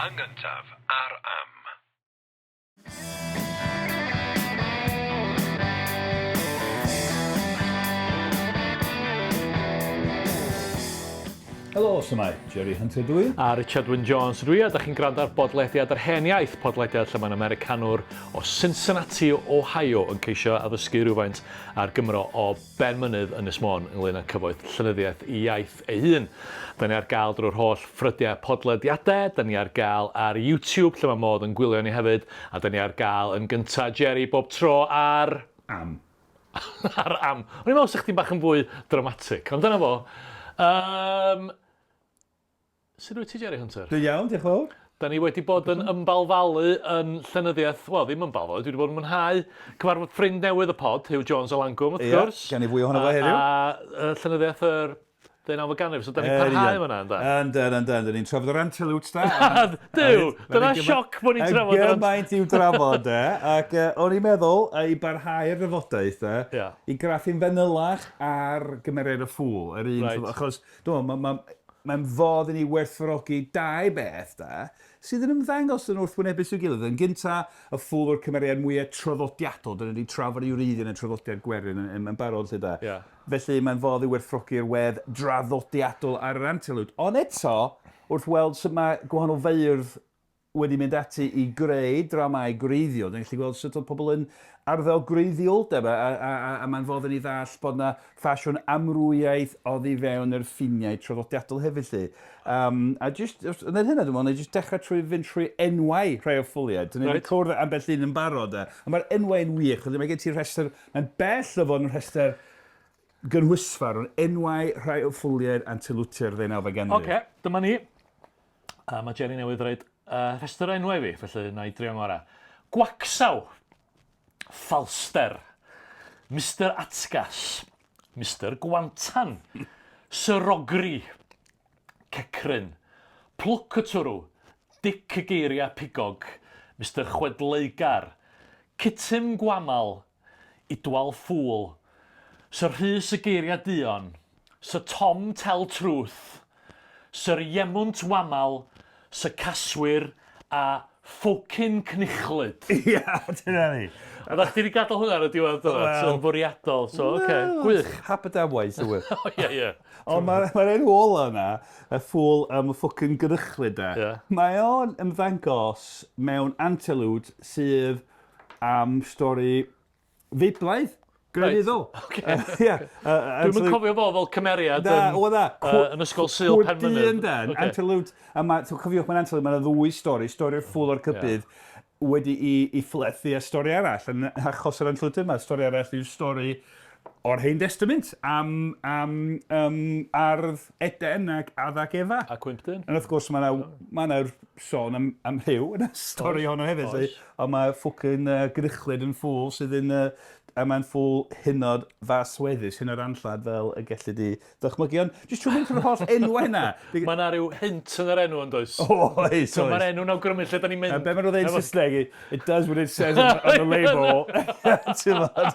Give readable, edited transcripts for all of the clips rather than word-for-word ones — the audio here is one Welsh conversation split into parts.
Yn gyntaf ar Am. Helo, shwmae? Jerry Hunter dw i. A Richard Wyn Jones dw i, a da chi'n gwrando ar bodlediad yr Hen Iaith, podlediad lle mae'n Americanwr o Cincinnati, Ohio, yn ceisio addysgu rhywfaint ar Gymro o Benmynydd, Ynys Môn, ynglŷn â cyfoeth llenyddiaeth i iaith ei hun. Da ni ar gael drwy'r holl ffrydiau podlediadau, da ni ar gael ar YouTube lle mae modd yn gwylio ni hefyd, a da ni ar gael yn gynta, Jerry, bob tro ar... Am. Ar am. O'n i'n meddwl 'sa chdi'n bach yn fwy dramatic, ond dyna fo. Um, Sut wyt ti, Jerry Hunter? Dwi'n iawn, diolch yn fawr. Da ni wedi bod yn ymbalfalu yn llenyddiaeth, wel ddim ymbalfalu, dwi wedi bod yn mwynhau cyfarfod ffrind newydd y pod, Huw Jones o Langwm, wrth gwrs. Ie, gawn ni fwy ohono fo heddiw. A llenyddiaeth yr ddeunawfed ganrif, so da ni'n parhau fan'na, yndan? Yndan, yndan, da ni'n trafod yr Antiloot, da. Duw, dyna sioc bod ni'n trafod yr Antiloot. Gymaint i'w drafod, de, ac o'n i'n meddwl, i barhau'r drafodaeth, de, i graffu'n fanylach ar gymeriad y ffŵl, yr un, achos, dwi'n meddwl, ma' mae'n fodd i ni werthfawrogi dau beth, de, sydd yn ymddangos yn wrthwynebus i'w gilydd. Yn gynta, y ffŵl yw'r cymeriad mwya traddodiadol. Dyna ni trafod ei wreiddyn yn traddodiad gwerin yn, yn, yn barod, 'lly de. Yeah. Felly mae'n fodd i werthfawrogi'r wedd draddodiadol ar yr antiloop. Ond eto, wrth weld sut mae gwahanol feirdd wedi mynd ati i greu dramâu gwreiddiol, dan ni'n gallu gweld sut oedd pobl yn arddel gwreiddioldeb a, a, a, a, a mae'n fodd i ni ddallt bod 'na ffasiwn amrywiaeth oddi fewn yr ffiniau traddodiadol hefyd 'lly. Um, a jyst, yn hynna dwi'n meddwl, neu jyst dechrau trwy fynd trwy enwau rhai o'r ffwliaid. Dyn ni wedi cwrdd ambell un yn barod. E. A mae'r enwau yn wych, felly mae gen ti rhestr, mae'n bell o fod yn rhestr gynhwysfawr, ond enwau rhai o ffwliaid Antilwtia'r ddeunawfed ganrif. Oce, okay, dyma ni. A mae Jerry newydd roid rhestr o enwau i fi, felly na i drio ngorau. Gwacsaw, Falster, Mister Atgas, Mister Gwantan, Sir Rogri, Cecryn, Plwc y Twrw, Dic y Geiriau Pigog, Mister Chwedleugar, Cytym Gwamal, Idwal Ffŵl, Sir Rhys y Geiriau Duon, Sir Tom Tell Truth, Sir Iemwnt Wamal, Sir Caswir a Ffwcin Cnichlyd. Ia, dyna ni. Oeddach chdi 'di gadael hwnna ar y diwedd do? Wel. Yn fwriadol, so oce, gwych. Hap a damwain, so wych. O ie, ie. Ond mae'r ma enw ola yna, y ffŵl am y ffwcin grychlyd de. Ie. Mae o'n ymddangos mewn antiloop sydd am stori Feiblaidd, grefyddol. Reit, oce. Ie. Dwi'm yn cofio fo fel cymeriad yn... Na, o na. Yn Ysgol Sul Penmynydd. Cwr de, Antiloop. A ma', so cofiwch, mae'n Antiloop, mae yna ddwy stori, stori'r ffŵl o'r cybydd wedi i, i phlethu a stori arall. Yn achos yr Antiloop yma, stori arall yw stori o'r Hen Destament am, am um, ardd Eden ac Adda ac Efa. A cwymp dyn. Ond wrth gwrs mae yna ma 'na sôn am, am rhyw yn y stori honno hefyd. Oes. Ond mae ffwcin uh, grychlyd yn ffŵl sydd yn... Uh, a mae'n ffŵl hynod fasweddus, hynod anllad fel y gelli di ddychmygu. Ond jyst trwy mynd trwy'r holl enwau yna. Mae yna rhyw hint yn yr enw yn does? Oes, oes. Mae'r enw'n awgrymu lle da ni'n mynd. A be maen nhw'n dweud yn Saesneg, it does what it says on, on the label. Ti'n bod?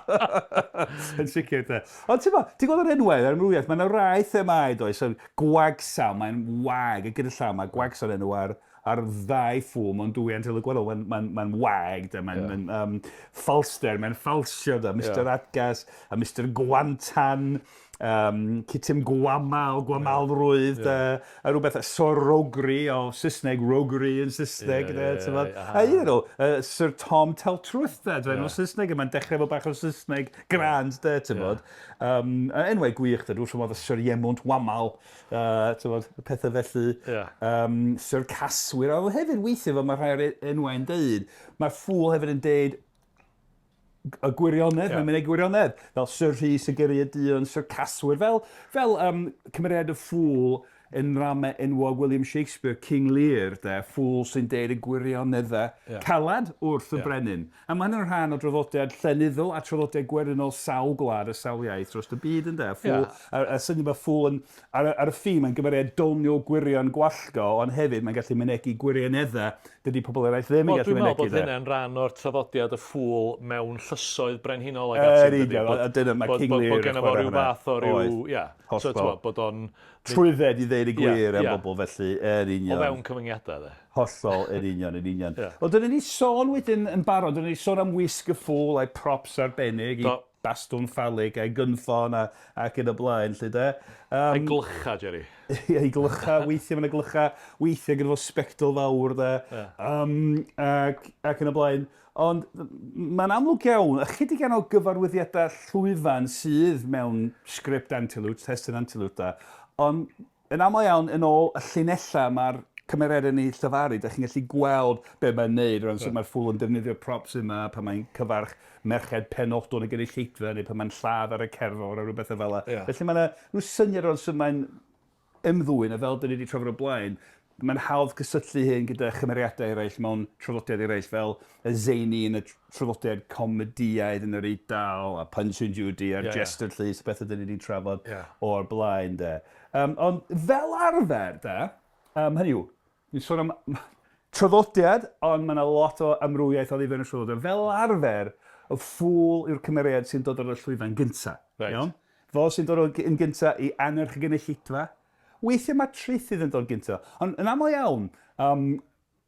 Yn sicr, de. Ond ti'n bod, ti'n gweld yr enwau, yr amrywiaeth, mae yna rai themâu, does? So, gwagsaw, mae'n wag, a gyda llaw, mae gwagsaw yn enw ar ar ddau ffŵl mewn dwy anteilwg gwahanol. Mae'n mae, mae wag, de, mae'n yeah. mae falster, mae'n ffalsio, de, Mr yeah. Atgas a Mr Gwantan, um, Cytym Gwamal, Gwamalrwydd, yeah. de, a rhywbeth, Sorogri o Saesneg, Roguery yn Saesneg, yeah, de, yeah, yeah, yeah, A you know, Sir Tom Tell Truth, de, dwi'n yeah. Saesneg, a mae'n dechrau efo bach o Saesneg grand, de, ti'n bod. Yeah. Um, enwau gwych, de, dwi'n siŵr Sir Iemwnt Wamal, uh, tywod, pethau felly. Yeah. Um, Sir Caswyr, a hefyd weithiau fel mae rhai o'r e-, enwau'n deud, mae'r ffŵl hefyd yn deud y gwirionedd, yeah. mae'n mynd ei gwirionedd. Fel Sir Rhys y Gyrru y Duon, Sir Caswyr, fel, fel um, cymeriad y ffŵl yn nrama enwog William Shakespeare, King Lear, de, ffŵl sy'n deud y gwirioneddau yeah. calad wrth y yeah. brenin. A mae hynny'n rhan o draddodiad llenyddol a traddodiad gwerinol sawl gwlad a sawl iaith dros y byd ynde? A ffŵl, yeah. a, a syniad mae ffŵl yn, ar, ar y ffin, mae'n gymeriad doniol gwirion gwallgo, ond hefyd mae'n gallu mynegi gwirioneddau dydy pobl eraill ddim yn gallu mynegi. Dwi'n meddwl bod hynny'n rhan o'r traddodiad y ffŵl mewn llysoedd brenhinol ac ati. Yr union, a dyna mae King Lear yn chwarae hwnna. Bod gennym fo rhyw fath o ryw, ia, so, bod o'n Trwydded i ddeud y gwir am bobl felly, yn union. O fewn cyfyngiadau, de. Hollol, yn union, yn union. Wel, dyna ni sôn wedyn yn barod, dyna ni sôn am wisg y ffŵl a'i props arbennig, i bastwn ffalig a'i gynffon a, ac yn y blaen, 'lly de. A'i glychau, Jerry. Ie, ei glychau, weithiau mae 'na glychau, weithiau gyda fo sbectol fawr, de. Um, ac, ac yn y blaen. Ond mae'n amlwg iawn, ychydig iawn o gyfarwyddiadau llwyfan sydd mewn sgript Antiloot, testun Antiloot da, ond yn aml iawn, yn ôl y llinellau mae'r cymeriadau yn eu llefaru, da chi'n gallu gweld be mae'n neud, o ran sut mae'r ffwl yn defnyddio'r props yma, pan mae'n cyfarch merched penodol yn y gynulleidfa, neu pan mae'n lladd ar y cerddor a rhyw bethau fel 'na. Felly mae 'na rhyw syniad o ran sut mae'n ymddwyn, a fel 'dan ni 'di trafod o'r blaen, mae'n hawdd cysylltu hyn gyda chymeriadau eraill mewn traddodiad eraill fel y Zany yn y traddodiad comedïaidd yn yr Eidal a Punch and Judy a'r Jester Llys, bethau 'dan ni 'di trafod o'r blaen 'de. Yym ond fel arfer 'de, yym hynny yw, ni'n sôn am traddodiad ond ma' 'na lot o amrywiaeth oddi fewn y traddodiad. Fel arfer y ffŵl yw'r cymeriad sy'n dod ar y llwyfan gynta'. Reit. Iawn? Fo sy'n dod o yn gynta i annerch y gynulleidfa. Weithiau mae traethydd yn dod gynta, ond yn aml iawn, um,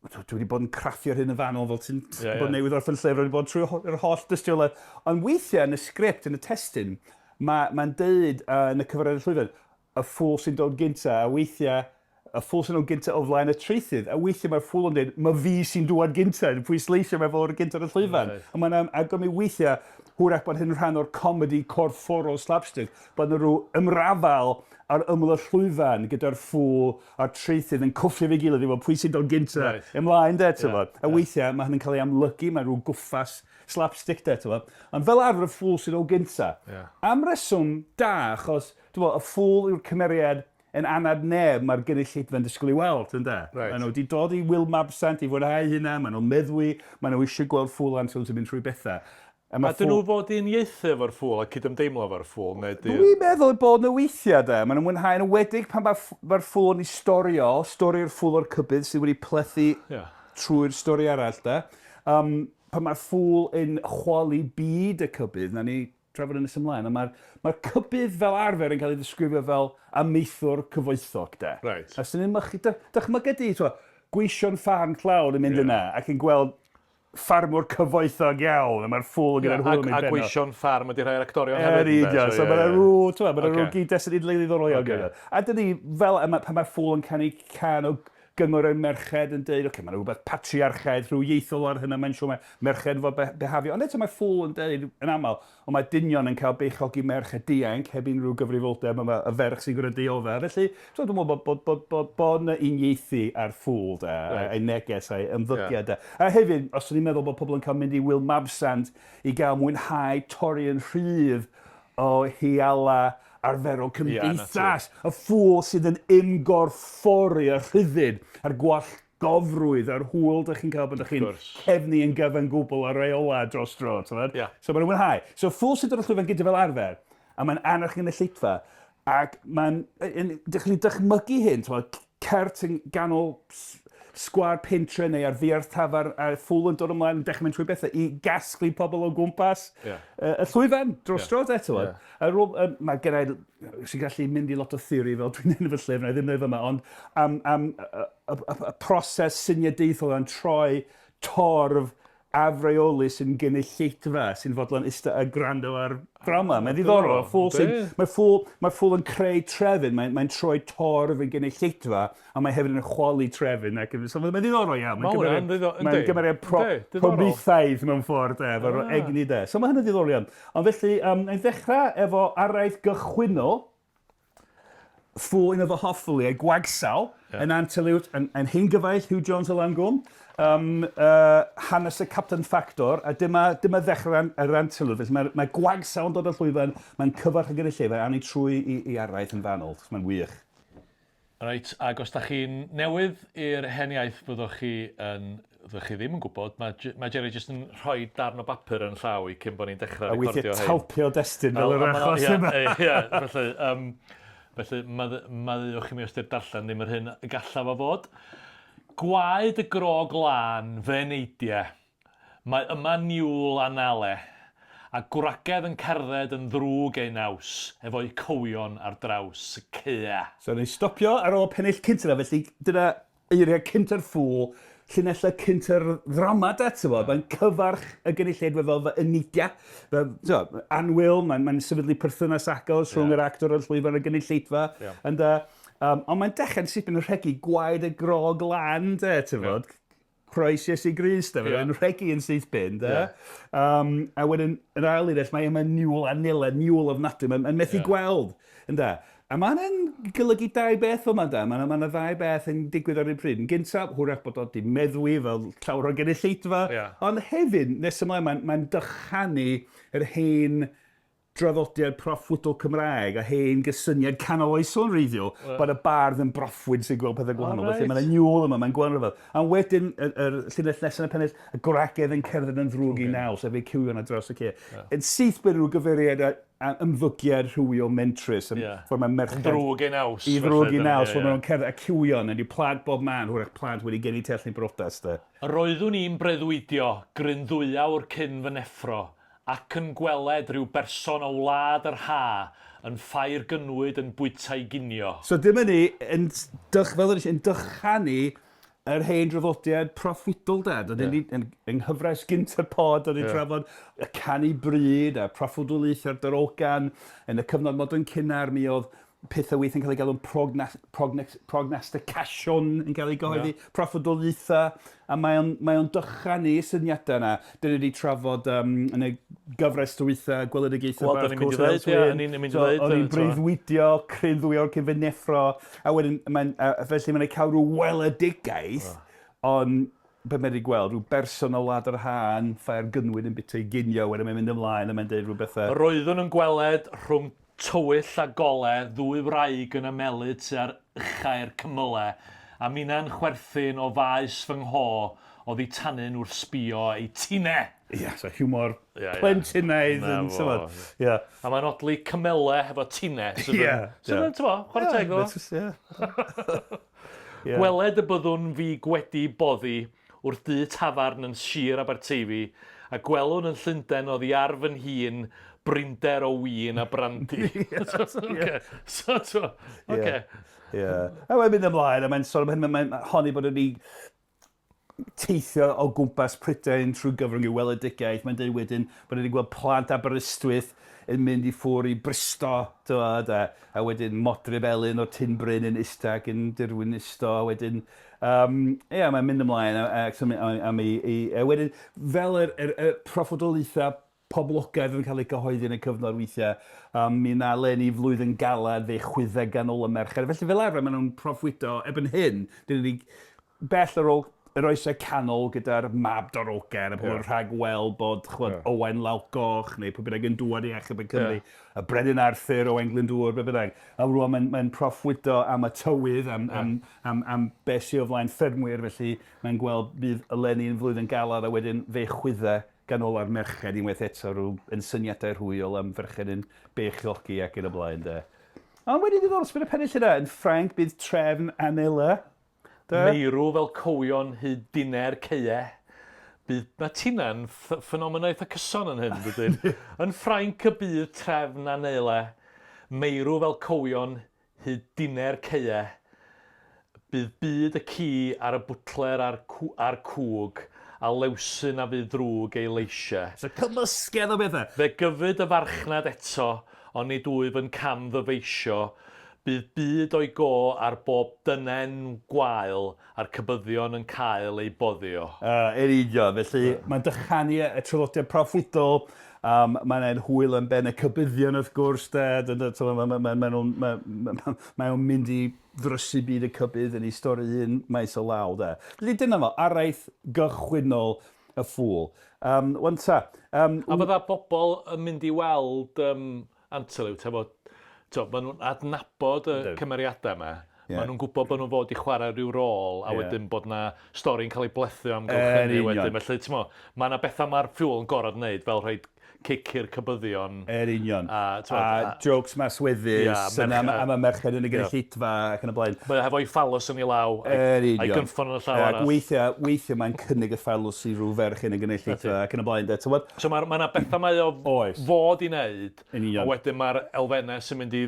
dwi wedi bod yn craffu ar hyn yn fanwl fel ti'n yeah, bod newydd orffen llyfr, wedi bod trwy yr holl dystiolaeth. Ond weithiau yn y sgript, yn y testun, mae'n ma deud yn y cyfrifiad llwyfan, y ffŵl sy'n dod gynta, a weithiau y ffŵl sy'n dod gynta o flaen y traethydd, a weithiau mae'r ffŵl yn dweud, mae fi sy'n dŵad gynta, yn pwysleisio mae fod gynta ar y llwyfan. Right. A mae'n awgrymu weithiau, hwyrach bod hyn yn rhan o'r comedi corfforol slapstick, bod yna rhyw ymrafael ar ymyl y llwyfan gyda'r ffŵl a'r traethydd yn cwffio efo'i gilydd i weld pwy sy'n dod gynta right. ymlaen de, ti'n yeah. A weithiau mae hynny'n cael ei amlygu, mae rhyw gwffas slapstick de, ti'n Ond fel arfer y ffŵl sy'n dod gynta. Am reswm da, achos, ti'n y ffŵl yw'r cymeriad yn anad neb mae'r gynulleidfa'n disgwyl i weld, ynde? Reit. Maen nhw wedi dod i Wil Mabsant i fwynhau hynna, maen nhw'n meddwi, maen nhw eisiau gweld ffŵl Anfield yn mynd trwy bethau. A dyn nhw fod i uniaethu efo'r ffŵl a cydymdeimlo efo'r ffŵl, neu 'di... Dwi'n meddwl eu bod nhw weithiau, de. Maen nhw'n mwynhau, yn enwedig pan mae'r ffŵl yn ei storio, stori'r ffŵl o'r cybydd sydd wedi plethu trwy'r stori arall, de. Um, pan mae'r ffŵl yn chwalu byd y cybydd, na ni trafod yn nes ymlaen, ond mae'r mae cybydd fel arfer yn cael ei ddisgrifio fel amaethwr cyfoethog, de. Reit. A sy'n ymych, dychmyga di, twa, gweision ffarm tlawd yn mynd yna ac yn gweld ffarmwr cyfoethog iawn, a mae'r ffwl gyda'r hwyl yn mynd A gweision ffarm ydy rhai o'r actorion hefyd. Yn union, so mae'n rhyw, twa, mae'n rhyw gyd-destun ddiddorol iawn gyda. A dyna ni, fel, pan mae'r ffwl yn canu can o gyngor i'r merched yn deud, oce, okay, mae'n rhywbeth patriarchaidd, rhyw ieithol ar hynna, mae'n siŵr mae merched fod behafio. Ond eto mae ffwl yn deud yn aml, ond mae dynion yn cael beichiogi merch a dianc heb unrhyw gyfrifoldeb, mae y ferch sy'n gwneud dioddef. Felly, so, dwi'n meddwl bod, bod, bod, bod, bod yna uniaethu ar ffwl, da, right. ei neges a'i ymddygiad. Yeah. A hefyd, os ydyn ni'n meddwl bod pobl yn cael mynd i Wil Mabsant i gael mwynhau torri yn rhydd o hiala arferol cymdeithas, y ffŵl sydd yn ymgorffori y rhyddid a'r gwallgofrwydd a'r hwyl dych chi'n cael pan dych chi'n cefnu yn gyfan gwbl ar reolau dros dro, t'mod? Yeah. So maen nhw'n mwynhau. So ffŵl sydd ar y llwyfan gyda fel arfer, a mae'n annerch gynulleidfa, ac mae'n... Dych chi'n dychmygu hyn, t'mod, cert yn ganol sgwâr pentre neu ar ddiarth tafarn a ffwl yn dod ymlaen yn dechrau mynd trwy bethau i gasglu pobl o gwmpas yeah. y llwyfan dros yeah. dro de, ti'n yeah. A rôl, mae gen i, sy'n gallu mynd i lot o theori fel dwi'n neud yn fy llyfr, na i ddim neud yma, ond am, am y, y, y, y proses syniadaethol yn troi torf afreolus yn gynulleidfa sy'n fodlon ista a gwrando ar ddrama. Mae'n ddiddorol. Ffwl sy'n, mae ffwl, mae ffwl yn creu trefn, mae'n mae troi torf yn gynulleidfa, a mae hefyd yn chwalu trefn. Ac, so mae'n ddiddorol iawn. Mae'n hwnna'n ddiddorol. Mae'n gymeriad pro, promethaidd mewn ffordd, de, efo'r ah. egni de. So mae hynny'n ddiddorol iawn. Ond felly, um, na'i ddechrau efo araith gychwynnol Ffŵl un o fy hoff ffwliau, Gwagsal, yeah. yn Antiloot, yn, yn hen gyfaill, Hugh Jones o Langwm, um, hanes y Captain Factor, a dyma, dyma ddechrau yr Antiloot. Felly mae, mae Gwagsal yn dod o'r llwyfan, mae'n cyfarch y gynulleidfa, a ni trwy i, i araith yn fanwl. Mae'n wych. Reit, ac os da chi'n newydd i'r hen iaith fyddwch chi yn fyddwch chi ddim yn gwybod, mae, mae Jerry jyst yn rhoi darn o bapur yn llaw i cyn bod ni'n dechrau A recordio weithiau hein. talpio destun fel yr achos yma. Ie, felly, um, felly maddeuwch i mi os di'r darllen ddim yr hyn y gallaf o fod. Gwaed y grog lân, fy eneidiau. Mae yma niwl anale, A gwragedd yn cerdded yn ddrwg eu naws, efo'u cywion ar draws y caeau. So wna i stopio ar ôl pennill cynta 'na, felly dyna eiriau cynta'r ffŵl, llinellau cynta'r ddrama de, ti'n Mae'n cyfarch y gynulleidfa fel fy enidia, fel, ti'n annwyl, mae'n mae sefydlu perthynas agos rhwng yr actor a'r llwyfan y gynulleidfa, yeah. And, ond mae'n dechrau'n syth yn rhegi gwaed y grog lan, de, ti'n yeah. Croes Iesu Grist, de, yeah. yn rhegi yn syth bin, de. Yeah. A wedyn, yn ail linell, mae yma niwl a nila, niwl ofnadwy, mae'n methu yeah. gweld, ynde. A mae hynny'n golygu dau beth fel yma, Mae yna ma ddau beth yn digwydd ar un pryd. Yn gyntaf, hwyrach bod o wedi meddwi fel llawer o gynulleidfa, yeah. ond hefyd, nes ymlaen, mae'n mae dychanu yr hen draddodiad proffwydol Cymraeg a hen gysyniad canoloesol yn wreiddiol, yeah. bod y bardd yn broffwyd sy'n gweld pethau gwahanol. Oh, right. Felly mae'n niwl yma, mae'n gweld rhywbeth. A wedyn, yr, yr llinell nesaf yn y pennill, y gwragedd yn cerdded yn ddrwg okay. i naw, sef ei cywion ar draws y ce. Yeah. Yn syth bin rhyw gyfeiriad a, a ymddygiad rhywiol mentrus. Yn yeah. Ffordd mae merched... Yn ddrwg ei naws. I ddrwg ei naws, ffordd yeah. maen nhw'n cerdded a cywion, yn plant bob man, hwyrach plant wedi geni tu allan i briodas. Yr oeddwn i'n breuddwydio gryn ddwyawr cyn fy neffro, ac yn gweled rhyw berson o wlad yr ha yn ffair gynwyd yn bwyta'i ginio. So dyma ni yn dych, fel ydych yn dychanu yr hen draddodiad proffwydol de. Doedden ni yn, yng nghyfres gynta'r pod, oedden ni'n trafod y canu bryd a proffwydoliaethau'r darogan. Yn y cyfnod modern cynnar, mi oedd pethau weithiau'n cael eu galw'n prognostication yn cael ei gyhoeddi, yeah. proffwydoliaethau, a mae o'n, mae o'n dychanu y syniadau yna. Dyn ni wedi trafod yn y gyfres dwytha, gweledigaethau Wel, Bardd da ni'n mynd i ddweud, ie, o'n i'n mynd i ddweud. O'n i'n breuddwydio cryn ddwy awr cyn fy neffro, a wedyn, mae'n, felly mae'n cael rhyw weledigaeth, ond be mae wedi gweld, rhyw berson o wlad yr han, ffair gynwyd yn bwyta ei ginio, wedyn mae'n mynd ymlaen a mae'n dweud rhyw bethau. Yr oeddwn yn gweled rhwng tywyll a gole ddwy wraig yn ymelu tua'r uchau'r cymyle, a minna'n chwerthin o faes fy ngho oddi tanyn wrth sbio eu tine! Ia, so hiwmor plentynaidd yn, t'mod, ia. A mae'n odli cymyle hefo tine, sydd yn... Ia. Sydd yn, t'mo', chwarae teg iddo fo. Ia. Gweled y byddwn fi gwedi boddi wrth dŷ tafarn yn Sir Aberteifi, a gwelwn yn Llundain oddi ar fy nhîn brinder o win a brandi. Oce, so t'mo', oce. Ie. A mae'n mynd ymlaen a mae'n sôn am hyn, mae'n honni bod wedi teithio o gwmpas Prydain trwy gyfrwng ei weledigaeth. Mae'n dweud wedyn bod wedi gweld plant Aberystwyth yn mynd i ffwr i Bristo, t'mod, a wedyn Modryb Elin o'r Tyn Bryn yn ista ac yn dirwyn isto, a wedyn ie, mae'n mynd ymlaen a, a, a, am ei, ei, a wedyn fel yr, yr, y proffwydoliaethau poblogaidd yn cael eu cyhoeddi yn y cyfnod weithiau, mi na leni flwyddyn galed fe chwydde ganol y merched. Felly fel arfer maen nhw'n proffwydo erbyn hyn, dyn ni bell ar ôl yr oesau canol gyda'r mab darogan a pobl yn rhagweld bod ch'mod yeah. Owain Lawgoch neu pwy bynnag yn dŵad i achub y Cymru, yeah. y Brenin Arthur, Owain Glyndŵr, be bynnag. A rwan mae'n mae proffwydo am y tywydd, am, yeah. am, am, am beth sydd o flaen ffermwyr, felly mae'n gweld bydd eleni yn flwyddyn galad a wedyn fe chwydde gan ola'r merched unwaith eto rhyw yn syniadau rhwyol am ferched yn beichiogi ac yn y blaen de. Ond wedi diddorol, sbyn y pennill yna, yn Ffrainc bydd trefn Anela. De? Meirw fel cywion hyd diner caeau. Bydd, mae Tina'n ffenomena eitha cyson yn hyn, dydyn? Yn Ffrainc y bydd trefn Anela. Meirw fel cywion hyd diner caeau. Bydd byd y ci ar y bwtler a'r, a'r cwg, a lewsyn a fydd ddrwg ei leisiau. So cymysgedd o bethau. Fe gyfyd y farchnad eto, ond nid wyf yn cam ddyfeisio. Bydd byd o'i go ar bob dynen gwael, a'r cybyddion yn cael eu boddio. Yn union, felly mae'n dychanu y traddodiad proffwydol, mae'n ein hwyl yn ben y cybyddion wrth gwrs de, mae o'n mynd i ddrysu byd y cybydd yn ei stori hun maes o law de. Felly dyna fo, araith gychwynnol y ffŵl. Wan ta. A fydda bobl yn mynd i weld Anterliwt hefo, t'o, maen nhw'n adnabod y cymeriadau yma. Yeah. Maen nhw'n gwybod bod nhw'n fod i chwarae rhyw rôl, a Ie. wedyn bod 'na stori'n cael ei blethu am Yn gylchynu union. wedyn. Felly, ti'n mo, mae yna bethau mae'r ffwl yn gorfod wneud, fel rhoi cic i'r cybyddion. Yn union. A, t'mod, a jokes masweddus, Ia, yn am, merch- am y merched yn y gynulleidfa ac yn y blaen. Mae o hefo'i ffalws yn ei law, a'i, Yn union. a'i gynffon yn y llaw Ac arall. weithiau, weithiau mae'n cynnig y ffalws i rhyw ferch yn y gynulleidfa ac yn y blaen. De, t'mod? So mae ma 'na bethau mae o Oes. fod i wneud, Yn union. a wedyn mae'r elfennau sy'n mynd i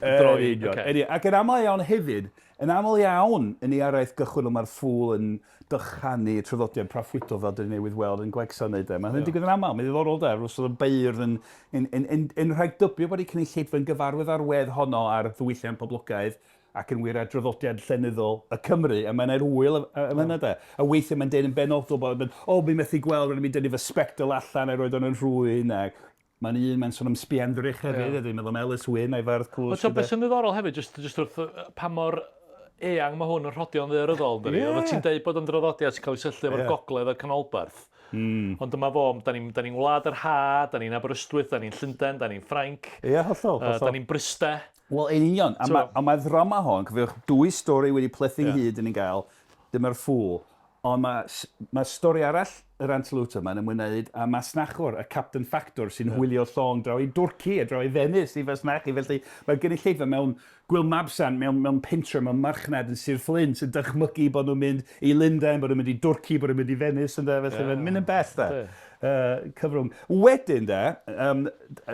Yn droi. union. Ocê. Yn union. Ac yn aml iawn hefyd, yn aml iawn yn ei araith gychwyn mae'r ffŵl yn dychanu y traddodiad proffwydol fel dyn ni newydd weld yn Gwegsa wneud e. Mae hynny'n digwydd yn aml, mae'n ddiddorol de, rhywbeth oedd y beirdd yn, yn, yn, yn, yn rhagdybio bod eu cynulleidfa yn gyfarwydd â'r wedd honno ar ddiwylliant poblogaidd ac yn wir ar draddodiad llenyddol y Cymru, a mae'n neud hwyl am hynna de. A weithiau mae'n deud yn benodol bod, o, mi methu gweld, rhaid i mi dynnu fy sbectol allan a'i roid o'n yn rhwy'n, ac Mae'n un, mae'n sôn am sbienddrych hefyd, yeah. Dwi'n meddwl am Ellis Wynne a'i fardd cwrs. Ond ti'n beth sy'n ddiddorol hefyd, just, just wrth pa mor eang mae hwn yn rhodio'n ddaearyddol, dydi? Ie. Oeddet ti'n deud bod yn draddodiad sy'n cael ei syllu efo'r Ie. gogledd a'r canolbarth. Ond dyma fo, da ni'n ni wlad yr ha, da ni'n Aberystwyth, da ni'n Llundain, da ni'n Ffrainc, Ie, hollol, da hollol. ni'n Bryste. Wel, yn union. A So- mae'r ma ddrama hon, cofiwch, dwy stori wedi plethu Ie. ynghyd yn ei gael, dyma'r ffŵl. Ond mae, mae stori arall yr Anteluta yma'n ymwneud â masnachwr, y Captain Factor, sy'n hwylio llong draw i Dwrci a draw i Venice i fasnachu. Felly mae'r gynulleidfa mewn Gwyl Mabsan, mewn, mewn pentre, mewn marchnad yn Sir Flint, yn dychmygu bod nhw'n mynd i Lundain, bod nhw'n mynd i Dwrci, bod nhw'n mynd i Venice, ynde? Felly mae'n mynd yn bell, de. Cyfrwng. Wedyn, de, um,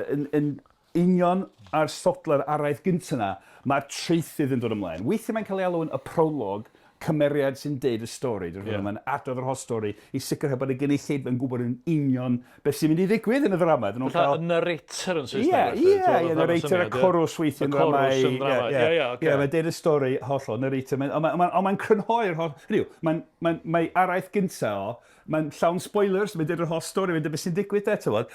yn, yn union ar sodla'r araith gynta 'na, mae'r traethydd yn dod ymlaen. Weithiau mae'n cael ei alw'n y prolog, cymeriad sy'n deud y stori. Dwi'n yeah. Mae'n adrodd yr holl stori i sicrhau bod y gynulleidfa yn gwybod yn union beth sy'n mynd i ddigwydd yn y ddrama. Dyn nhw'n Fatha cael... y narrator yn Saesneg. Ie, ie, ie, narrator y chorws weithiau Y chorws yn ddrama. Ie, ie, ocê. Ie, mae'n deud y stori hollol, narrator. Ond mae'n ma, ma crynhoi'r holl... Hynny yw, mae'n mae, mae araith gynta o, mae'n llawn spoilers, mae'n deud yr holl stori, mae'n deud beth sy'n digwydd de, tywod.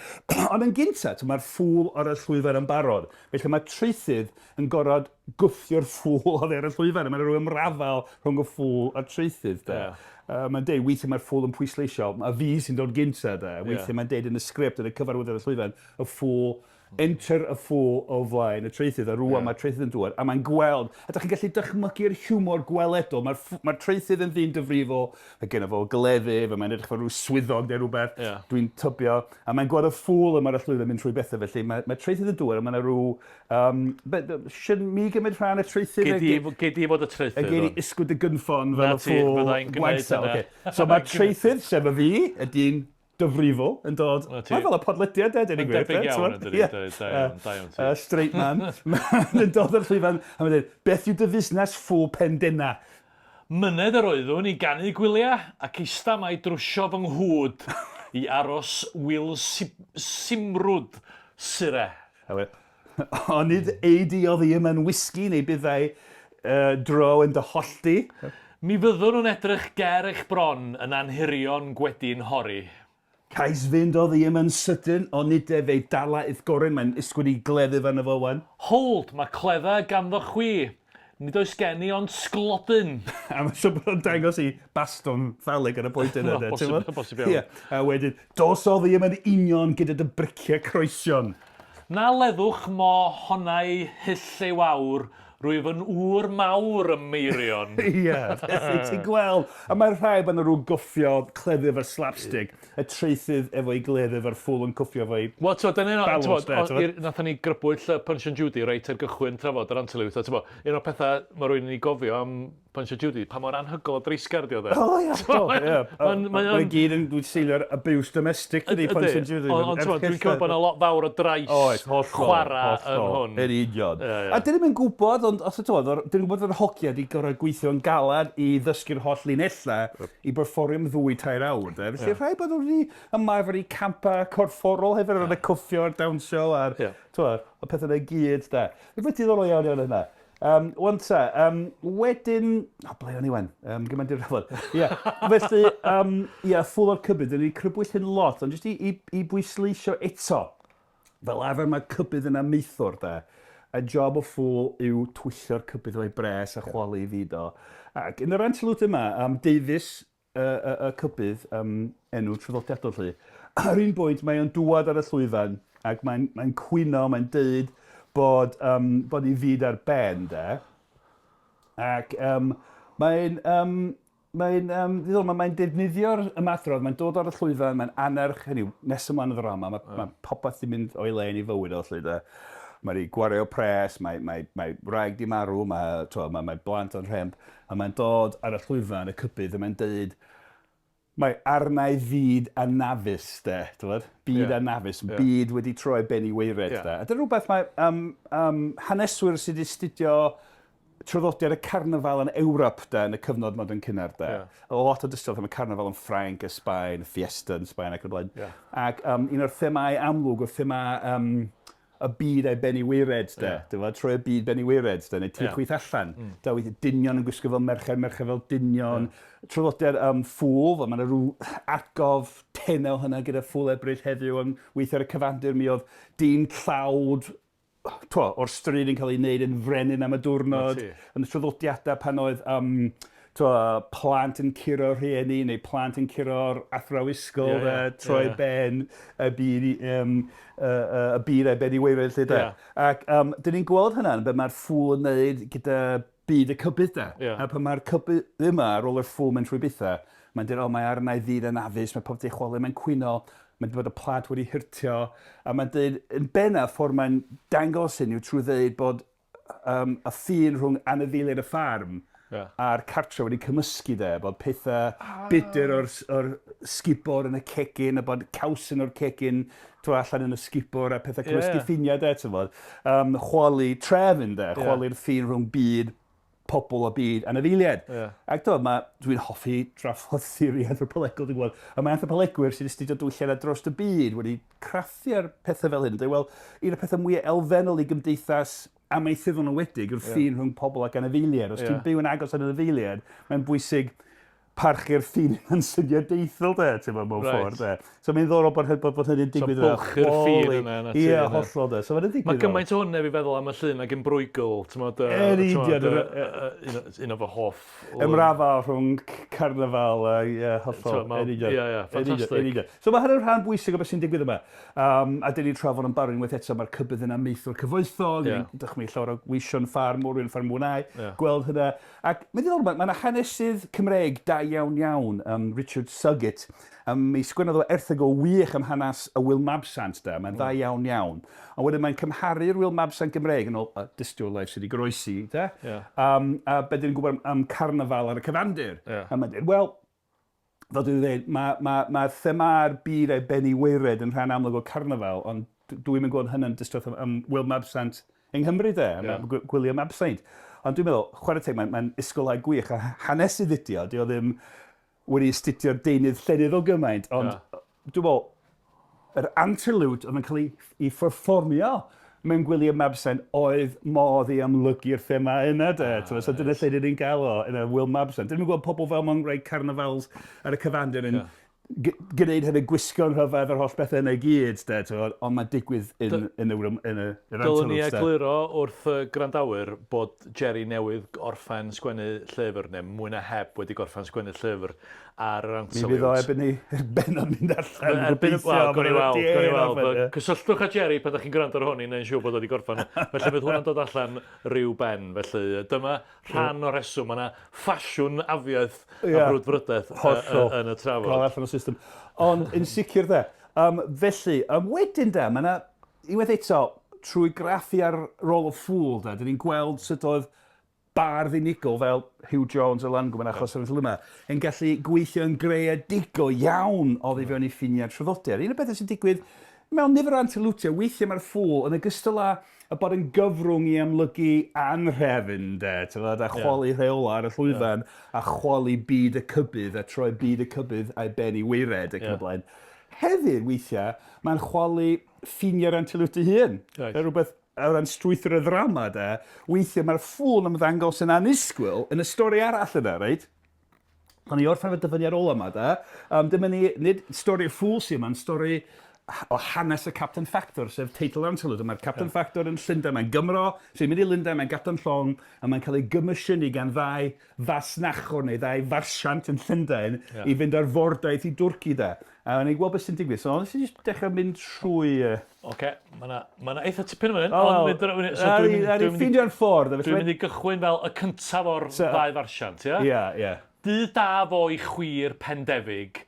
Ond yn gynta, mae'r ffŵl ar y llwyfan yn barod. Felly mae traethydd yn gorfod gwthio'r ffŵl oddi ar y llwyfan, a mae'n rhyw ymrafal rhwng y ffŵl a'r traethydd, de. Ie. Mae'n deud, weithiau mae'r ffŵl yn pwysleisio, a fi sy'n dod gynta, de. Weithiau mae'n deud yn y sgript, yn y cyfarwydd ar y llwyfan, y ffŵl, enter y ffŵl o flaen y traethydd, a rŵan mae'r traethydd yn dŵad, a mae'n gweld, a dych chi'n gallu dychmygu'r hiwmor gweledol, mae'r mae traethydd yn ddyn difrifol, mae genno fo gleddyf, a mae'n edrych fel rhyw swyddog neu rhywbeth, dwi'n tybio, a mae'n gweld y ffŵl yma ar y llwyfan mynd trwy bethau, felly mae, mae traethydd yn dŵad, a mae'n rhyw Um, but, should mi gymryd rhan y traethydd? Gei di, gei di fod y traethydd. A gei di ysgwyd y gynffon fel Na y ffwl. Ti, fyddai'n gwneud hynna. Okay. So mae'r traethydd, sef y fi, y dyn dyfrifol, yn dod... Mae fel y podlediad, e, dyn ni'n gweud. Debyg iawn, yn dydi. Da iawn, da iawn ti. Straight man. Mae'n dod ar llwyfan, a mae'n dweud, beth yw dy fusnes ffwl pendena? Myned yr oeddwn i ganu gwyliau, ac eista mae drwsio fy nghwd i aros Wil Simrwd, sire. A we, onid ei di oddi yma'n wisgi neu byddai uh, dro yn dy hollti? Mi fyddwn nhw'n edrych ger eich bron yn anhurion gwedi'n hori. Cais fynd oddi yma'n sydyn, onid e fe'i dala i'th goryn, mae'n isgwyd i gleddyf arno fo wan. Hold, mae cledda ganddo chwi. Nid oes gen i ond sglodyn. A mae'n siŵr bod o'n dangos i baston phallic ar y pwynt yna. de, Bosib, ti'n gwbod? bosib iawn. Ie, a wedyn, dos oddi yma'n union gyda dy briciau croesion. Na leddwch mo honnau hyll ei wawr, rwyf yn ŵr mawr ym Meirion. Ie, felly ti'n gweld. A mae'r rhai bod yna rhyw gwffio cleddyf a slapstick, y traethydd efo'i gleddyf a'r ffwl yn cwffio efo'i... Wel, ti'n dyna un o... Balance there, t'mod? Nathon ni grybwyll Punch and Judy reit ar gychwyn trafod yr Antiloop. A ti'n un o'r pethau mae rhywun yn ei gofio am Punch and Judy, pa mor anhygoel o dreisgar di o dde. O ia, do, ie. Ma'n- Mae mae o'n- gyd yn dwi'n seilio'r abuse domestic ydi Punch and Judy. Ond ond, t'mod, dwi'n cymryd bod yna lot fawr o drais Oes, hollol, chwarae yn hollol. hwn. Yn union. Ie, ie. A dyn ni'm yn gwybod, ond os ydw, dyn ni'n gwybod fod yr hogia di gorfod gweithio'n galad i ddysgu'r holl linellau i berfformio am ddwy tair awr. De. Felly rhaid bod nhw wedi ymarfer eu campa corfforol hefyd ar y cwffio a'r dawnsio a'r Ie. t'mod, y pethau yna i gyd. De. Rhywbeth diddorol iawn iawn yna. Um, wan ta, um, wedyn... O, ble o'n i wan? Um, gymaint i'r rhafod. Ie, felly, um, ie, ffwl o'r cybydd, dyn ni crybwyll hyn lot, ond jyst i, i, i bwysleisio eto, fel arfer mae cybydd yn amaethwr, de. A job o ffwl yw twyllio'r cybydd o'i bres a chwalu i fyd o. Ac yn yr antilope yma, um, Davies, y, y, y cybydd, um, enw traddodiadol lly, ar un bwynt mae o'n dŵad ar y llwyfan ac mae'n mae cwyno, mae'n deud bod, um, bod ei fyd ar ben, de. Ac um, mae'n um, mae'n um, ddiddorol, mae'n mae defnyddio'r ymadrodd, mae'n dod ar y llwyfan, mae'n anerch, hynny yw, nes ymlaen y ddrama, mae, yeah. mae popeth di mynd o'i le yn ei fywyd o, lle, de. Mae wedi gwario pres, mae, mae, mae wraig di marw, mae, twa, mae, mae blant o'n rhemp, a mae'n dod ar y llwyfan, y cybydd, a mae'n deud, Mae arna i fyd anafus, de, t'mod? Byd yeah. anafus, yeah. byd wedi troi ben i waered, yeah. de. A dyna rhywbeth mae um, um, haneswyr sydd wedi astudio traddodiad y carnifal yn Ewrop, de, yn y cyfnod modern cynnar, de. Yeah. A lot o dystiolaeth am y carnifal yn Ffrainc, y Sbaen, y Fiesta yn Sbaen ac yn y blaen. Yeah. Ac um, un o'r themâu amlwg o'r thema um, y byd a'i ben i waered, de. Yeah. Dyma, troi y byd ben i waered, de, neu tir yeah. chwith allan. Da, weithio dynion yn gwisgo fel merched, merched fel dynion. Yeah. Traddodiad ffŵl, fel mae yna rhyw atgof tenel hynna gyda ffŵl Ebrill heddiw, ond weithio ar y cyfandir mi oedd dyn tlawd twa, o'r stryd yn cael ei wneud yn frenin am y diwrnod. Yn y traddodiadau pan oedd um, twa, plant yn curo rhieni neu plant yn curo'r athraw ysgol yeah, yeah, troi yeah. ben y byd, um, y byd a'i ben i waered lle de. Yeah. Ac um, dyn ni'n gweld hynna yn beth mae'r ffŵl yn neud gyda byd y cybydd de. Yeah. A pan mae'r cybydd yma ar ôl yr ffŵl mynd trwy bethau, mae'n dweud, o, mae arna i ddyn yn afus, mae pob di chwalu, mae'n cwyno, mae'n dweud bod y plant wedi hurtio, a mae'n dweud, yn bennaf, ffordd mae'n dangos hyn yw trwy dweud bod um, y ffin rhwng anifeiliaid y ffarm yeah. a'r cartre wedi cymysgu de, bod pethau ah. budr o'r, or sgubor yn y cegin, a bod cawsyn o'r cegin tu allan yn y sgubor a pethau cymysgu yeah. ffiniau de, ti'n bod. Um, chwalu trefn de, yeah. chwalu'r ffin rhwng byd pobl a byd anifeiliaid. Yeah. Ac do, mae, dwi'n hoffi drafod theori anthropolegol, dwi'n gwybod, a mae anthropolegwyr sy'n astudio diwylliannau dros y byd wedi craffu ar pethau fel hyn, dweud, wel, un o'r pethau mwyaf elfennol i gymdeithas amaethyddol yn enwedig yw'r yeah. ffin rhwng pobl ac anifeiliaid. Os yeah. ti'n byw yn agos at anifeiliaid, mae'n bwysig parchu'r ffin yn syniadaethol de, ti'n meddwl, mewn right. ffordd de. So mae'n ddiddorol bod, bod, bod hynny'n digwydd so, bylchu'r ffin yna. Ie, yeah, hollol de. So mae'n digwydd. Mae gymaint o hwn nef i feddwl am y llun ag yn brwygl, ti'n meddwl, un o fy hoff Ymrafael rhwng carnifal a ie, hollol. Yn union. Ie, ie, ffantastig. So mae hynny'n rhan bwysig o beth sy'n digwydd yma. Um, a dyn ni'n trafod yn barod unwaith eto, mae'r cybydd yna meithwr cyfoethog, yeah. ni'n dychmygu llawer o weision ffarm, morwyn ffarm mwynau, yeah. gweld hynna. Ac mae'n ddiddorol, mae yna hanesydd Cymreig da iawn iawn, um, Richard Suggett, um, mi sgwennodd o erthygl wych am hanes y Wil Mabsant da, mae'n dda iawn iawn. Ond wedyn mae'n cymharu'r Wil Mabsant Gymreig yn ôl y dystiolaeth sydd wedi goroesi, de? Yeah. Um, a be dyn ni'n gwybod am, am carnifal ar y cyfandir. Yeah. A mae'n dweud, wel, fel dwi'n dweud, mae, mae, mae thema'r byd a'i ben i waered yn rhan amlwg o carnifal, ond dwi'n mynd gweld hynny'n dystiolaeth am, am Wil Mabsant yng Nghymru de, am yeah. gwylio Mabsaint. Ond dwi'n meddwl, chwarae teg, mae'n mae ysgolhaig gwych a hanesydd ydi o, di o ddim wedi astudio'r deunydd llenyddol gymaint, ond yeah. dwi'n meddwl, yr anterlude oedd yn cael ei, ei pherfformio mewn gwyliau Mabsen oedd modd i amlygu'r thema yna de. Ah, so dyna lle dyn ni'n gael o, yn y Wyl Mabsen. Dyn ni'n gweld pobl fel mewn rhai carnifals ar y cyfandir yn yeah. gwneud hynny, gwisgo'n rhyfedd yr holl bethau yna i gyd, de, ond mae'n digwydd yn, yn, y, yn y, yn yr Dylwn ni egluro wrth y gwrandawyr bod Jerry newydd orffen sgwennu llyfr, neu mwy na heb wedi gorffen sgwennu llyfr ar yr Anterliwt. Mi fydd o erbyn i bennod mynd allan. Erbyn, wel, gawn ni weld, gawn ni weld. Cysylltwch â Jerry pan ydych chi'n gwrando ar hwn i wneud yn siŵr bod o wedi gorffen. Felly fydd hwnna'n dod allan rhyw ben. Felly dyma rhan o'r rheswm. Mae yna ffasiwn afiaeth a brwdfrydedd yn y trafod. Cael allan o'r system. Ond yn sicr de. Um, felly, um, wedyn de, mae yna, unwaith eto, trwy graffu ar rôl y ffŵl, de, dyn ni'n gweld sut oedd bardd unigol fel Huw Jones o Langwm yn achos yr yma, yn gallu gweithio yn greadigol iawn oddi fewn i ffiniau traddodiad. Un o'r bethau sy'n digwydd mewn nifer o anterliwtiau, weithiau mae'r ffŵl yn ogystal â y bod yn gyfrwng i amlygu anhrefn, de, t'mod, a chwalu yeah. rheola ar y llwyfan, yeah. a chwalu byd y cybydd, a troi byd y cybydd a'i ben i waered ac yeah. yn y blaen. Hefyd, weithiau, mae'n chwalu ffiniau'r anterliwt ei hun. Right. Rhywbeth o ran strwythur y ddrama, de, weithiau mae'r ffŵl yn ymddangos yn annisgwyl yn y stori arall yna, reit? Pan ni orffen efo dyfyniad ola yma, de, um, dyma ni, nid stori'r ffŵl sy'n yma, stori o hanes y Captain Ffactor, sef teitl yr antur. Mae'r Captain yeah. Ffactor yn Llundain, mae'n Gymro sy'n mynd i Lundain, mae'n gapten llong, a mae'n cael ei gymysiynu gan ddau fasnachwr neu ddau farsiant yn Llundain yeah. i fynd ar fordaith i Dwrci de. A o'n i'n gweld beth sy'n digwydd. So, nes i jyst dechrau mynd trwy... Oce, okay. mae yna ma eitha tipyn yn fan hyn. Ond so, dwi'n mynd, dwi ffeindio'n ffordd. Dwi'n mynd i gychwyn fel y cyntaf o'r so, ddau farsiant, ie? Ie, ie. Du da fo i chwir pendefig,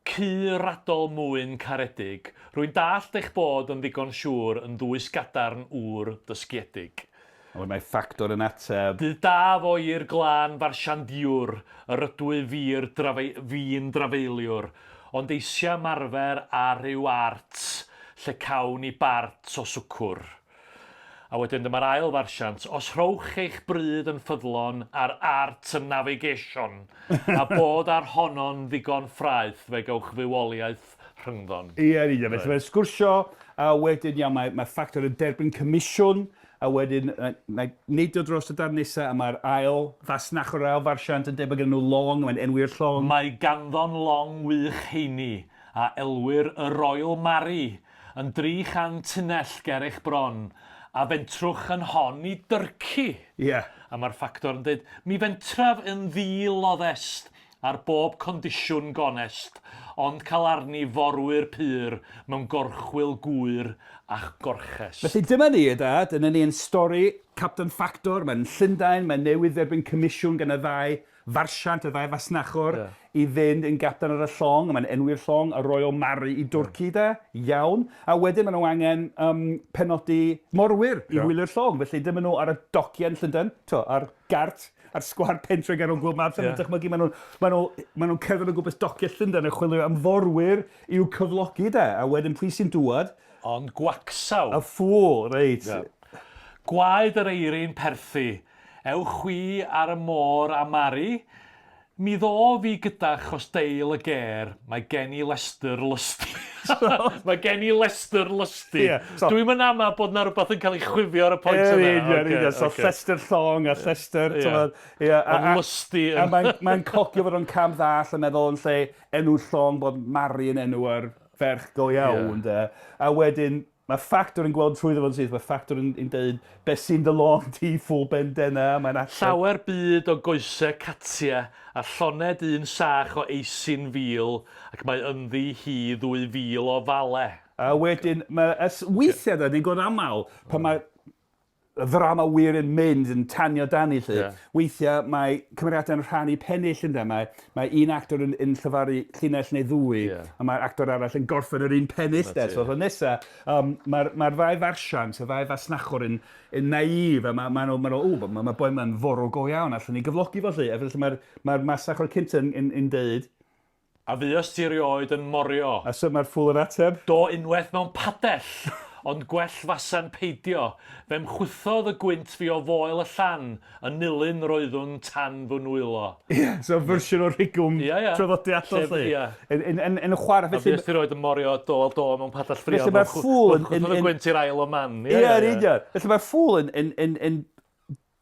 Cu radol mwyn caredig, rwy'n dallt eich bod yn ddigon siŵr yn ddwys gadarn ŵr dysgiedig. A wedyn mae ffactor yn ateb. Dydd da fo i'r glân farsiandiwr, yr ydwyf fi'r drafe- fi'n drafeiliwr, ond eisia marfer ar ryw art lle cawn i bart o swcwr. A wedyn dyma'r ail farsiant, os rhowch eich bryd yn ffyddlon ar art y navigation, a bod ar honno'n ddigon ffraeth, fe gewch fywoliaeth rhyngddon. Ie, yn union. Felly mae'n sgwrsio, a wedyn, ia, mae, mae ffactor yn derbyn comisiwn, a wedyn mae neidio dros y darn nesaf, a mae'r ail fasnachwr, ail farsiant yn deud bod gen nhw long, mae'n enwi'r llong. Mae ganddo'n long wych heini, a elwir y Royal Mary, Yn dri chan tunnell ger eich bron, a fentrwch yn hon i Dyrci. Ie. A mae'r ffactor yn deud, mi fentraf yn ddi-loddest, ar bob condisiwn gonest, ond cael arni forwyr pur mewn gorchwyl gŵyr a'ch gorchest. Felly dyma ni, y dad, dyna ni yn stori Capten Ffactor, mae'n Llundain, mae'n newydd dderbyn comisiwn gan y ddau farsiant, y ddau fasnachwr, yeah. i fynd yn gapten ar y llong, a mae'n enwi'r llong, y Royal Mary i Dwrci yeah. de, iawn. A wedyn maen nhw angen um, penodi morwyr i yeah. wylio'r llong, felly dyma nhw ar y dociau yn Llundain, to, ar gart, ar sgwâr pentre gan o'n gweld mab, yeah. dychmygu, maen nhw'n ma nhw, ma nhw cerdded o gwmpas dociau Llundain yn chwilio am forwyr i'w cyflogi de, a wedyn pwy sy'n dŵad? Ond gwacsaw. Y ffŵl, reit. Yeah. Gwaed yr eirin perthi, Ewch chwi ar y môr a Mari, mi ddof fi gyda chos deil y gêr, mae gen i lestr lysti. Mae gen i lestr lysti. Ie, so... Dwi'm yn ama bod 'na rwbath yn cael ei chwifio ar y pwynt yna. Yn union, yn union. So llestr llong a llestr, t'mod, ie. Ond lysti yn... A mae'n mae'n cogio fod o'n cam ddall yn meddwl yn lle enw llong bod Mari yn enw ar ferch go iawn, de. A wedyn Mae ffactor yn gweld trwyddo fo'n syth, mae ffactor yn, yn deud, be sy'n dy long di, ffwl bendena, mae'n ateb. Llawer byd o goese catia a lloned un sach o eisin fil ac mae ynddi hi 2,000 o fale. A wedyn, mae, weithiau, da, ni'n gweld aml, pan mae y ddrama wir yn mynd yn tanio dani 'lly. Yeah. Weithiau mae cymeriadau'n rhannu pennill ynde, mae, mae un actor yn, yn llyfaru llinell neu ddwy, yeah. a mae'r actor arall yn gorffen yr un pennill de. So, so nesa, um, mae'r mae ddau farsiant, y ddau fasnachwr yn, yn naif, a mae ma nhw, ma nhw, o, mae ma boi ma'n forwr go iawn, allan ni gyflogi fo 'lly. A felly mae'r mae masnachwr cynta yn, yn, yn deud, A fuost ti erioed yn morio? A sut mae'r ffŵl yn ateb? Do, unwaith mewn padell! Ond gwell fasa'n peidio. Fe'm chwythodd y gwynt fi o foel y llan, yn nilyn roeddwn tan fy nwylo. Ie, so fersiwn o'r rhigwm Ie, ie. traddodiadol 'lly. Ie. Yn, yn, yn, yn chwarae felly... A fuost ti erioed yn morio do do mewn padell ffrio? Felly mae'r ffŵl yn... Chwythodd y gwynt i'r Isle of Man. Ie, ie, yn union. Felly mae'r ffŵl yn, yn, yn, yn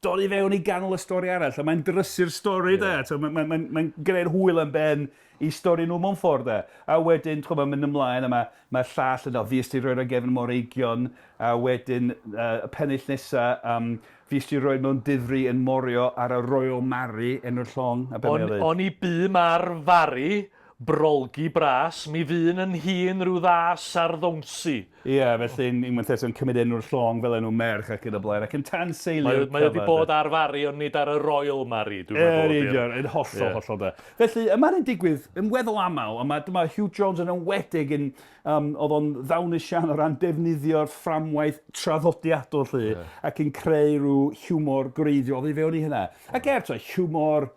dod i fewn i ganol y stori arall, a mae'n drysu'r stori yeah. de. So, mae'n mae, mae, mae gwneud hwyl yn ben i stori nhw mewn ffordd de. A wedyn, chwa, mae'n mynd ymlaen, a mae, mae llall yn dod, fues ti roi ar gefn mor eigion, a wedyn uh, y pennill nesa, um, fues ti roi mewn difri yn morio ar y Royal Mary enw'r llong. A be on, on i bum ar Fari, Brolgi bras, mi fu'n yn hun rhyw ddâs ar ddownsi. Ie, felly unwaith eto yn cymryd enw'r llong fel enw merch ac yn y blaen, ac yn tanseilio'r cyfan. Mae o 'di bod ar Fari ond nid ar y Royal Mary, dwi'n meddwl. Yn union, yn hollol, hollol de. Felly, y mae'n digwydd yn weddol aml, a mae, dyma Huw Jones yn enwedig yn, um, oedd o'n ddawnus iawn o ran defnyddio'r fframwaith traddodiadol 'lly, ac yn creu rhyw hiwmor gwreiddiol oddi fewn i hynna. Ac er, t'o' hiwmor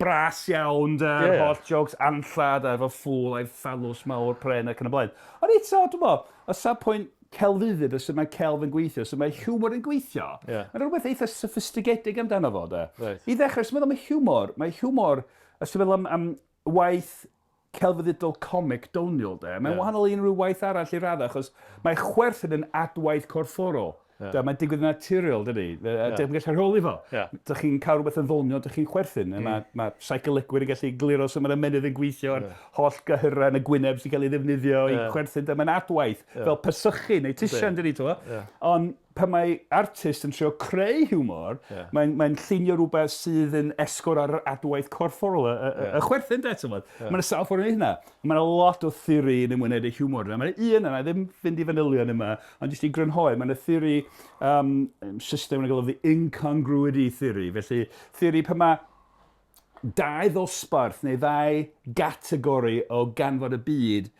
bras iawn de, yeah. holl jokes anllad a efo ffŵl a'i ffalws mawr pren ac yn y blaen. Ond eto, dwi'n meddwl, o safbwynt celfyddyd, o sut mae celf yn gweithio, sut mae hiwmor yn gweithio, yeah. mae'n rhywbeth eitha soffistigedig amdano fo, de. Right. I ddechrau, os ti'n meddwl am y hiwmor, mae hiwmor, os ti'n meddwl am, am waith celfyddydol comic doniol, de, mae'n yeah. wahanol i unrhyw waith arall i raddau, achos mae chwerthin yn adwaith corfforol. Yeah. Mae'n digwydd yn naturiol, dydy. Yeah. Dych chi'n gallu rheoli fo. Yeah. Dych chi'n cael rhywbeth yn ddoniol, dych chi'n chwerthin. Mae ma psycholegwyr yn gallu gliro sut mae'r ymennydd yn gweithio, a'r yeah. holl gyhyrau yn y gwyneb sy'n cael ei ddefnyddio yeah. i chwerthin. Mae'n adwaith, yeah. fel pesychu neu tisian, dydy, ti'n yeah. Ond pan mae artist yn trio creu hiwmor, yeah. mae'n mae llunio rhywbeth sydd yn esgor ar yr adwaith corfforol, y, y, yeah. y chwerthin, de, ti'n yeah. Mae'n sawl ffordd i hynna. Mae yna lot o theori yn ymwneud â hiwmor yna. Mae'n un yna, ddim fynd i fanylion yma, ond jyst i grynhoi, mae yna theori, um, system yn galw the incongruity theory. Felly, theori pan mae dau ddosbarth neu ddau gategori o ganfod y byd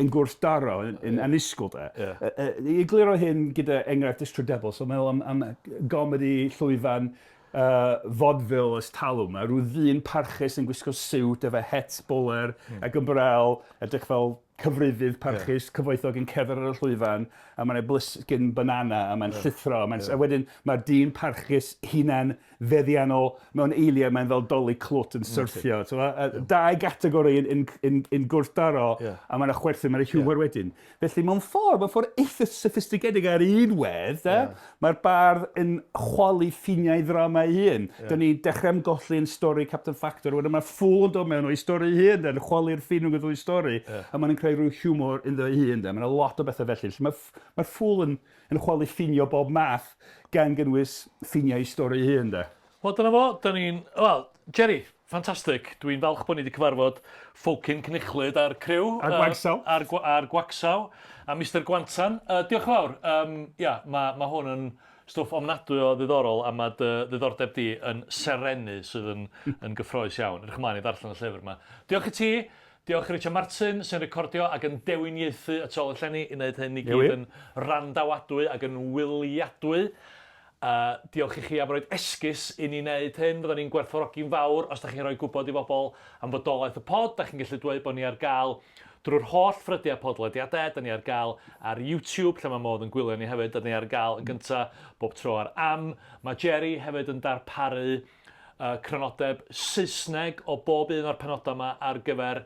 yn gwrthdaro, yn, yn yeah. annisgwyl de. Yeah. I egluro hyn gyda enghraifft ystrydebol, so meddwl am, am gomedi llwyfan vaudeville ers talwm. Mae rhyw ddyn parchus yn gwisgo siwt efo het bowler ac ymbrel, edrych fel cyfrifydd parchus, yeah. cyfoethog yn cerdded ar y llwyfan, a mae'n ei blisgyn banana, a mae'n yeah. llithro, a, mae'n, yeah. a wedyn mae'r dyn parchus hunan feddiannol mewn eiliad, mae'n fel doli clwt yn syrthio. Mm. Yeah. Dau gategori yn, yn, yn, yn gwrthdaro, yeah. a mae'n chwerthin, mae'n hiwmor yeah. wedyn. Felly mewn ffordd, mewn ffordd eitha soffistigedig ar un wedd, de, yeah. mae'r bardd yn chwalu ffiniau ddrama ei hun. Yeah. Dyna ni'n dechrau ymgolli yn stori Captain Factor, wedyn mae'r ffŵl yn dod mewn o'i stori ei hun, de, yn chwalu'r ffin rhwng y ddwy stori, yeah. a mae'n creu rhyw hiwmor ynddo ei hun. De. Mae'n lot o bethau felly. Felly mae'r mae ffŵl yn, yn chwalu ffiniau bob math, gan gynnwys ffiniau ei stori ei hun. De. Wel, dyna fo, da ni'n... Wel, Jerry, ffantastig. Dwi'n falch bod ni wedi cyfarfod Ffowcyn Cnuchlyd a'r criw. A'r Gwagsaw. A'r, a'r Gwagsaw. A Mister Gwantan. Diolch yn fawr. Um, ia, mae ma hwn yn stwff ofnadwy o ddiddorol a mae dy ddiddordeb di yn serennu sydd yn, yn gyffroes iawn. Edrych ymlaen i ddarllen y llyfr yma. Diolch i ti. Diolch i Richard Martin sy'n recordio ac yn dewiniaethu y tu ôl y llenni i wneud hyn i gyd yn randawadwy ac yn wyliadwy. Diolch i chi am roid esgus i ni wneud hyn. Fyddwn ni'n gwerthfawrogi'n fawr os da chi'n rhoi gwybod i bobl am fodolaeth y pod. Da chi'n gallu dweud bod ni ar gael drwy'r holl ffrydiau podlediadau. Da ni ar gael ar YouTube, lle mae modd yn gwylio ni hefyd. Da ni ar gael yn gyntaf bob tro ar Am. Mae Jerry hefyd yn darparu crynodeb Saesneg o bob un o'r penodau yma ar gyfer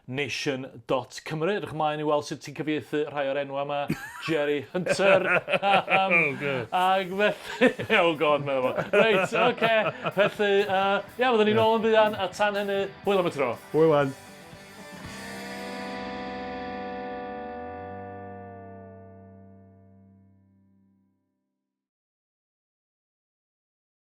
nation.cymru. Edrych ymlaen i weld sut ti'n cyfieithu rhai o'r enwau yma. Jerry Hunter. Oh, God. Ac felly... Oh, God, meddwl fo. Reit, oce. Okay. Felly, ia, fyddwn ni'n ôl yn fuan, a tan hynny, hwyl am y tro. Hwyl wan.